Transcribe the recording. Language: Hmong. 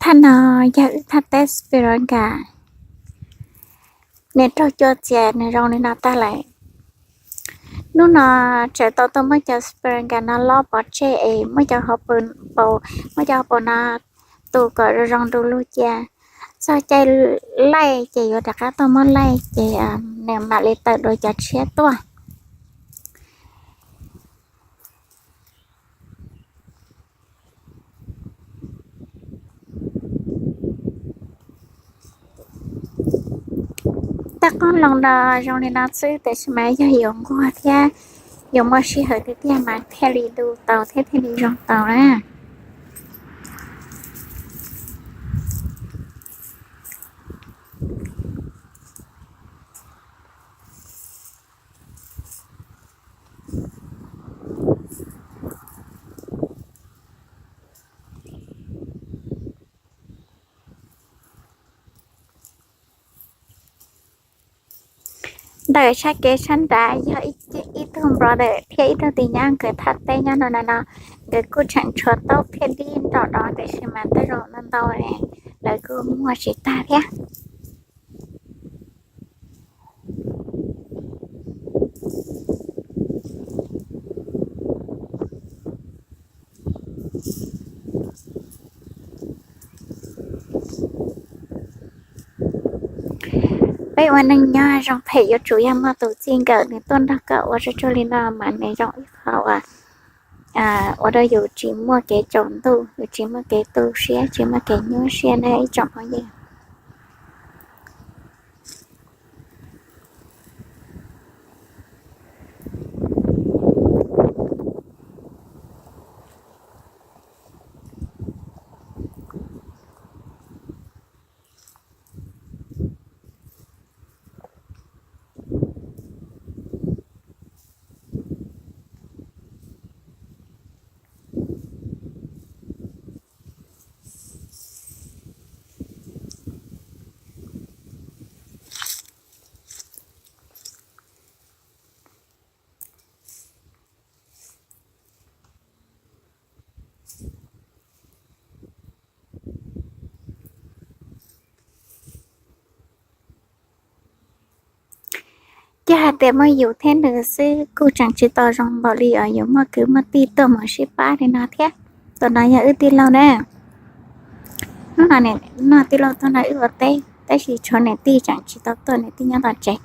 Thaj no yog wb thaj teb Sri Lanka, nws raug cua txias nws zoo li no tag lawm. Hnub no tseem tau tuaj muab cov Sri Lanka no lob pov tseg es muab cov hauv paus, muab cov hauv paus no tu kom zoo zoo du lug cia. Txog caij laij ces yuav rov qab tuaj muab laij ces nws mam li tawm dua cov tshiab tuaj. Tej qoob loo no zoo li no xwb tiam sis mas yog yuav nquag thiab yuav muaj sij hawm tiag tiag mas thiaj li du tau thiab thiaj li zoo tau na. Ntawm sab kev sab nrad yog ib tug brother thiab ib tug tij nyab nkawd thaj teb nyob no na no, nkawd kuj tseem tshuav taub thiab dib nrog rau tiam sis mas tej zaum ntau ntau lawv kuj muag tsis tag thiab. Peb ua neej nyob zoo phem yuav tsum yog muaj tus txij nkawm nws tuaj nrog koj ua tsuag tsuag li no mas nws zoo ib qho uas ua rau yus tsis muaj kev tsaus ntuj, yus tsis muaj kev tu siab, tsis muaj kev nyuaj siab na ib tsoom phooj ywg. Ces hais tias muaj yus thiab nws xwb kuj tseem tsis tau zoo npaum li os, yuav muaj kwv muaj tij tuaj mus sib pab li no thiab. Tus no yog wb tij laug na. Hnub no, no tij laug tuaj nrog wb ua teb tab sis tshuav niam tij tseem tsis tau tuaj, niam tij nyob tom tsev.